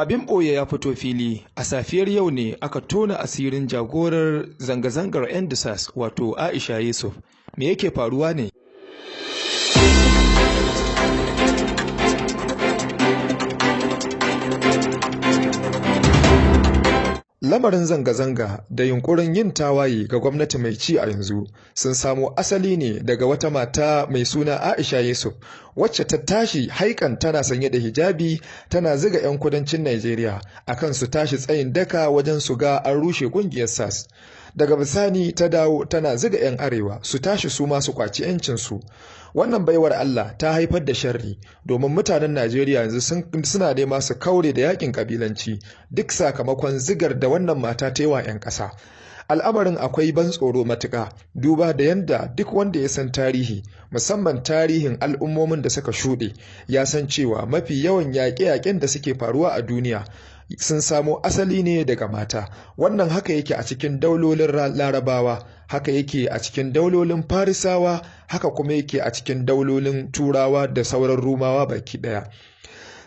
Abin ɓoye ya fito fili, a safiyar yau ne aka tona asirin jagorar zanga-zangar EndSARS wato Aisha Yusuf. Me yake faruwa ne? Lamarin zanga-zanga da yunƙurin yin tawaye ga gwamnati mai ci a yanzu sun samo asali ne daga wata mata mai suna Aisha Yusuf wacce ta tashi haikan tana sanye da hijabi tana ziga 'yan kudancin Najeriya akan su tashi tsayin daka wajen su ga an rushe kungiyar SARS. Daga bisani ta dawo tana ziga 'yan arewa su tashi su ma su kwaci 'yancinsu. Wannan baiwar Allah ta haifar da sharri domin mutanen Najeriya yanzu suna nema su kaure da yakin kabilanci duk sakamakon zigar da wannan mata ta yi wa 'yan ƙasa. Al'amarin akwai ban tsoro matuƙa duba da yanda duk wanda ya san tarihi, musamman tarihin al'ummomin da suka shuɗe, ya san cewa mafi yawan yaƙe-yaƙen da suke faruwa a duniya sun samo asali ne daga mata. Wannan haka yake a cikin daulolin Larabawa, haka yake a cikin daulolin Farisawa, haka kuma yake a cikin daulolin Turawa da sauran Rumawa baki ɗaya.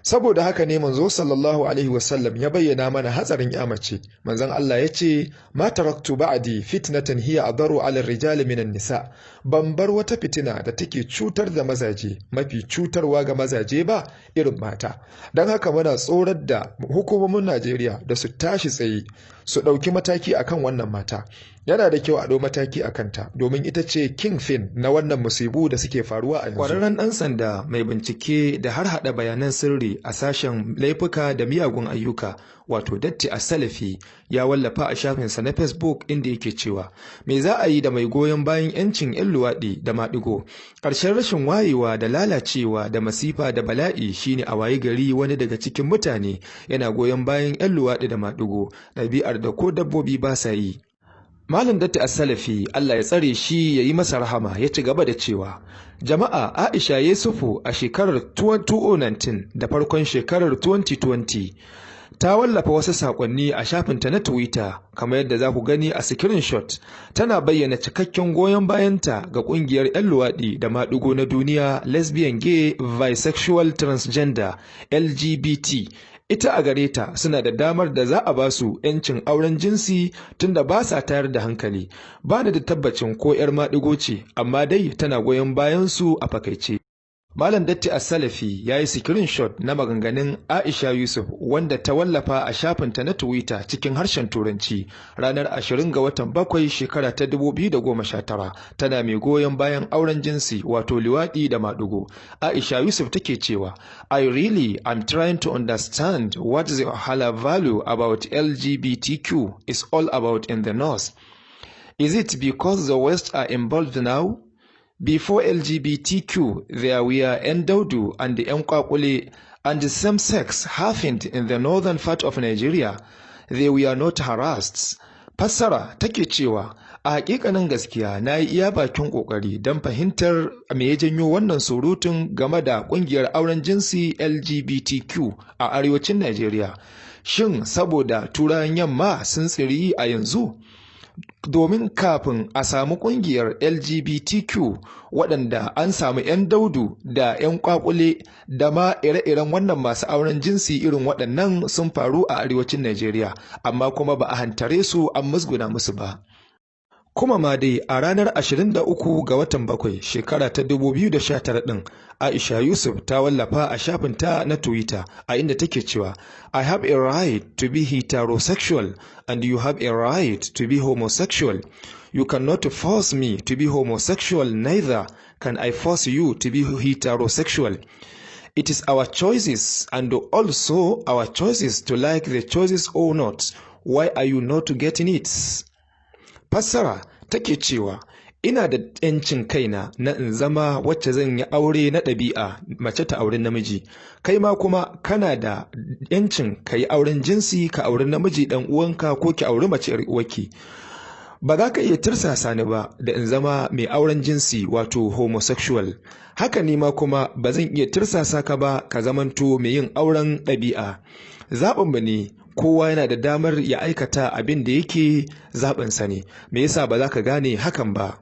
Saboda haka ne manzo sallallahu alaihi wasallam ya bayyana mana hatsarin ya mace. Manzon Allah ya ce, ma taraktu ba'di fitnatan hiya adaru ala rijali minan nisa. Ban bar wata fitina da take cutar da mazaje mafi cutarwa ga mazaje ba irin mata. Don haka muna tsorar da hukumomin Najeriya da su tashi tsaye su ɗauki mataki akan wannan mata. Yana da kyau a ɗau mataki a kanta domin ita ce kingpin na wannan musibu da suke faruwa a yanzu. Ƙwararren ɗan sanda mai bincike da har haɗa bayanan sirri a sashen laifuka da miyagun ayyuka wato Datti As-Salafi ya wallafa a shafinsa na Facebook inda yake cewa, me za a yi da mai goyon bayan 'yancin 'yan luwaɗi da maɗigo? Ƙarshen rashin wayewa da lalacewa da masifa da bala'i shine a wayi gari wani daga cikin mutane yana goyon bayan 'yan luwaɗi da maɗigo, ɗabi'ar da ko dabbobi ba sa yi. Malam Datti As-Salafi, Allah ya tsare shi ya yi masa rahama, ya ci gaba da cewa, jama'a, Aisha Yusufu a shekarar 2019 da farkon shekarar 2020 ta wallafa wasu saƙonni a shafinta na Twitter kamar yadda za ku gani a screenshot, tana bayyana cikakken goyon bayanta ga ƙungiyar 'yan luwaɗi da maɗigo na duniya, lesbian, gay, bisexual, transgender, LGBT. Ita a gare ta suna da damar da za a ba su 'yancin auren jinsi tunda ba sa tayar da hankali. Ba ni da tabbacin ko 'yar maɗigo ce, amma dai tana goyon bayan su a fakaice. Malam Datti As-Salafi ya yi screenshot na maganganun Aisha Yusuf wanda ta wallafa a shafinta na Twitter cikin harshen Turanci ranar 20 ga watan 7 shekara ta 2019, tana mai goyon bayan auren jinsi wato luwaɗi da maɗigo. Aisha Yusuf take cewa, I really am trying to understand what the hullabaloo about LGBTQ is all about in the North. Is it because the West are involved now? Before LGBTQ, there were 'yan daudu and 'yan kwakule, and the same sex happened in the northern part of Nigeria. They were not harassed. Fassara, take cewa, a hakikanin gaskiya na yi iya bakin kokari don fahimtar me ya janyo wannan surutun game da kungiyar auren jinsi LGBTQ a arewacin Najeriya. Shin saboda Turawan yamma sun tsiri a yanzu? Domin kafin a samu kungiyar LGBTQ, waɗanda an samu 'yan daudu da 'yan kwakule da ma ire-iren wannan masu auren jinsi irin waɗannan sun faru a arewacin Najeriya, amma kuma ba a hantare su an musguna musu ba. Kuma ma dai a ranar 23 ga watan 7 shekara ta 2019 ɗin, Aisha Yusuf ta wallafa a shafinta na Twitter a inda take cewa, I have a right to be heterosexual and you have a right to be homosexual. You cannot force me to be homosexual, neither can I force you to be heterosexual. It is our choices and also our choices to like the choices or not. Why are you not getting it? Fassara, take cewa, ina da 'yancin kaina na in zama wacce zan yi aure na ɗabi'a, mace ta auri namiji. Kai ma kuma kana da 'yancin ka yi auren jinsi, ka auri namiji ɗan uwanka ko ki auri mace 'yar uwarki. Ba za ka iya tirsasa ni ba da in zama mai auren jinsi wato homosexual. Haka ni ma kuma ba zan iya tirsasa ka ba ka zamanto mai yin auren ɗabi'a. Zaɓinmu ne, kowa yana da damar ya aikata abin da yake zaɓinsa ne. Me yasa ba za ka gane hakan ba?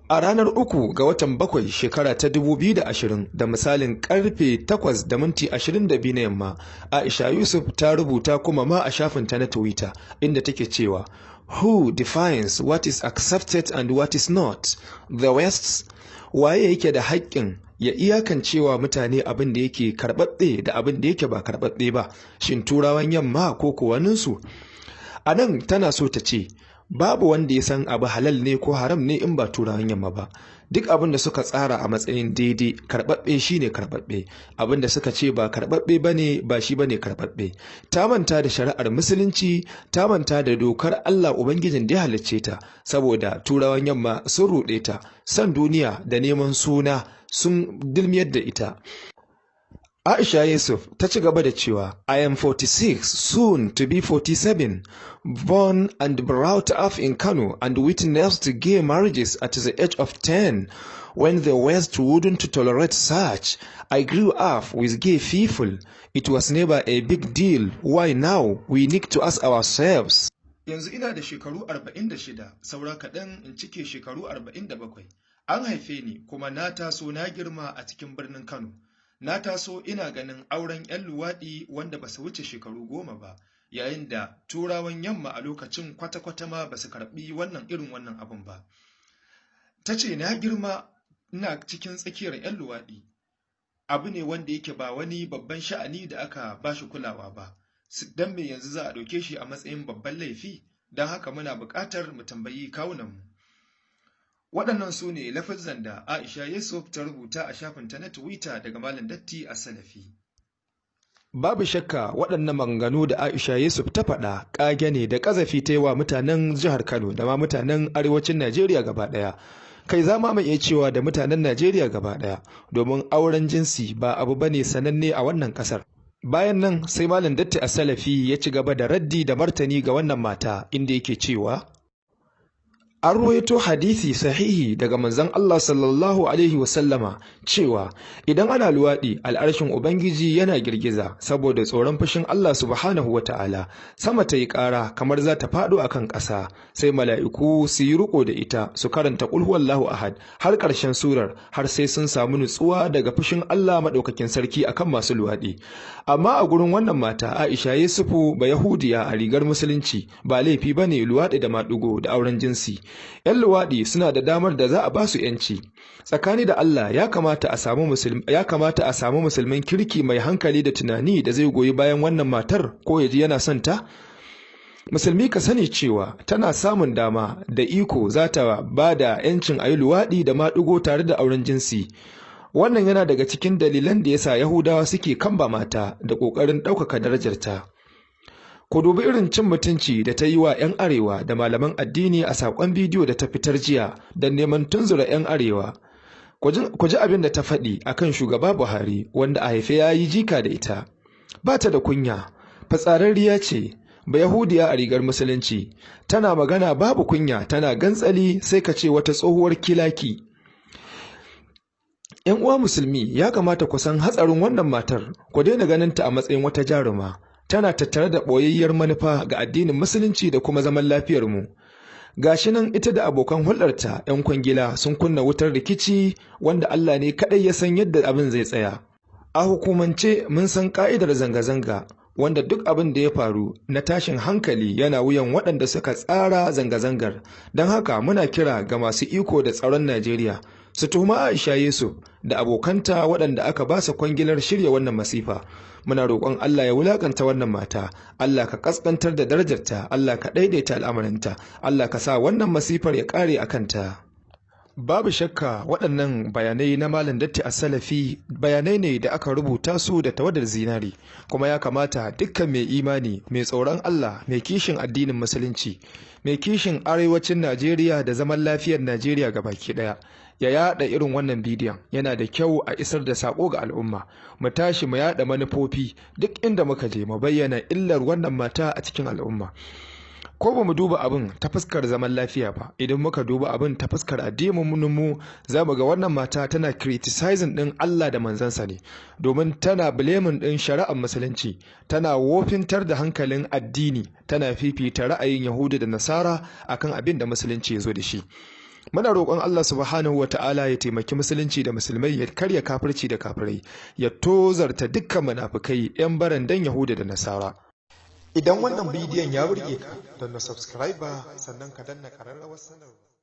A ranar 3 ga watan 7 shekara ta 2020 da misalin karfe 8:22 na yamma, Aisha Yusuf ta rubuta kuma ma a shafinta na Twitter inda take cewa, "Who defines what is accepted and what is not? The West? Waye yake da haƙƙin ya iyakancewa mutane abin da yake karɓaɓɓe da abin da yake ba karɓaɓɓe ba? Shin Turawan Yamma ko kuwaninsu?" A nan tana so ta ce babu wanda ya san abu halal ne ko haram ne in ba Turawan Yamma ba. Duk abin da suka tsara a matsayin daidai, karɓaɓɓe, shine karɓaɓɓe. Abin da suka ce ba karɓaɓɓe bane ba, shi bane karɓaɓɓe. Ta manta da shari'ar Musulunci, ta manta da dokar Allah Ubangijin da ya halicce ta, saboda Turawan Yamma sun ruɗe ta. San duniya da neman suna sun dilmiyar da ita. Aisha Yusuf ta ci gaba da cewa, "I am 46, soon to be 47, born and brought up in Kano and witnessed gay marriages at the age of 10 when the West wouldn't tolerate such. I grew up with gay people. It was never a big deal. Why now? We need to ask ourselves." Yanzu ina da shekaru 46, saura kaɗan in cike shekaru 47. An haife ni kuma na taso na girma a cikin birnin Kano. Na taso ina ganin auren 'yan luwaɗi wanda ba su wuce shekaru 10 ba, yayin da Turawan Yamma a lokacin kwata-kwata ma ba su karɓi wannan irin wannan abun ba. Ta ce na girma ina cikin tsakiyar 'yan luwaɗi. Abu ne wanda yake ba wani babban sha'ani da aka ba shi kulawa ba. Don me yanzu za a ɗauke shi a matsayin babban laifi? Don haka muna buƙatar mu tambayi kawunanmu. Waɗannan su ne lafazan da Aisha Yusuf ta rubuta a shafinta na Twitter daga Malam Datti a Salafi. Babu shakka waɗannan maganganu da Aisha Yusuf ta faɗa ƙage ne da ƙazafi ta yi wa mutanen jihar Kano da ma mutanen arewacin Najeriya gaba ɗaya. Kai, za ma mu iya cewa da mutanen Najeriya gaba ɗaya, domin auren jinsi ba abu bane sananne a wannan ƙasar. Bayan nan sai Malam Datti a Salafi ya ci gaba da raddi da martani ga wannan mata, inda yake cewa an ruwaito hadisi sahihi daga manzon Allah sallallahu alaihi wasallama cewa idan ana luwaɗi, al'arshin Ubangiji yana girgiza saboda tsoron fushin Allah subhanahu wa ta'ala. Sama ta yi ƙara kamar za ta faɗo a kan ƙasa, sai mala'iku su yi riƙo da ita su karanta ƙulhuwallahu ahad har ƙarshen surar, har sai sun samu nutsuwa daga fushin Allah maɗaukakin sarki akan masu luwaɗi. Amma a gurin wannan mata Aisha Yusufu, ba Yahudiya a rigar Musulunci, ba laifi bane luwaɗi da maɗigo da auren jinsi. 'Yan luwaɗi suna da damar da za a ba su 'yanci. Tsakani da Allah, ya kamata a samu musulmin kirki mai hankali da tunani da zai goyi bayan wannan matar ko ya ji yana son ta? Musulmi, ka sani cewa tana samun dama da iko za ta ba da 'yancin a yi luwaɗi da maɗigo tare da auren jinsi. Wannan yana daga cikin dalilan da yasa Yahudawa suke kamba mata da ƙoƙarin ɗaukaka darajarta. Ku dubi irin cin mutunci da ta yi wa 'yan arewa da malaman addini a saƙon bidiyo da ta fitar jiya don neman tunzura 'yan arewa. Ku ji abin da ta faɗi a kan Shugaba Buhari, wanda a haife ya yi jika da ita. Ba ta da kunya, fitsararriya ce, ba Yahudiya a rigar Musulunci. Tana magana babu kunya, tana gantsali sai ka ce wata tsohuwar kilaki. 'Yan uwa Musulmi, ya kamata ku san hatsarin wannan matar, ku daina ganin ta a matsayin wata jaruma. Tana tattare da ɓoyayyiyar manufa ga addinin Musulunci da kuma zaman lafiyarmu. Gashi nan ita da abokan hulɗarta 'yan kwangila sun kunna wutar rikici wanda Allah ne kaɗai ya san yadda abin zai tsaya. A hukumance mun san ƙa'idar zanga-zanga, wanda duk abin da ya faru na tashin hankali yana wuyan waɗanda suka tsara zanga-zangar. Don haka muna kira ga masu iko da tsaron Najeriya su tuhuma Aisha Yusuf da abokanta waɗanda aka ba su kwangilar shirya wannan masifa. Muna roƙon Allah ya wulakanta wannan mata, Allah ka kaskantar da darajarta, Allah ka daidaita al'amuranта, Allah ka sa wannan masifar ya ƙare a kanta. Babu shakka waɗannan bayanai na Malam Datti As-Salafi bayanai ne da aka rubuta su da tawadar zinari, kuma ya kamata dukkan mai imani, mai tsoron Allah, mai kishin addinin Musulunci, mai kishin arewacin Najeriya da zaman lafiyar Najeriya baki ɗaya ya yada irin wannan bidiyon. Yana da kyau a isar da sako ga al'umma. Mu tashi mu yada manufofi duk inda muka je, mu bayyana illar wannan mata a cikin al'umma. Ko ba mu duba abin ta fuskar zaman lafiya ba, idan muka duba abin ta fuskar addinin mu, za mu ga wannan mata tana criticizing din Allah da manzansa ne, domin tana blaming din shari'ar Musulunci, tana wofintar da hankalin addini, tana fifita ra'ayin Yahudu da Nasara akan abin da Musulunci ya zo da shi. Muna roƙon Allah subhanahu wa ta'ala ya taimaki musulunci da musulmai, ya karya kafirci da kafirai, ya tozarta dukkan munafukai 'yan barandan Yahuda da Nasara. Idan wannan bidiyon ya burge ka, danna subscribe sannan ka danna ƙararrawar sanarwa.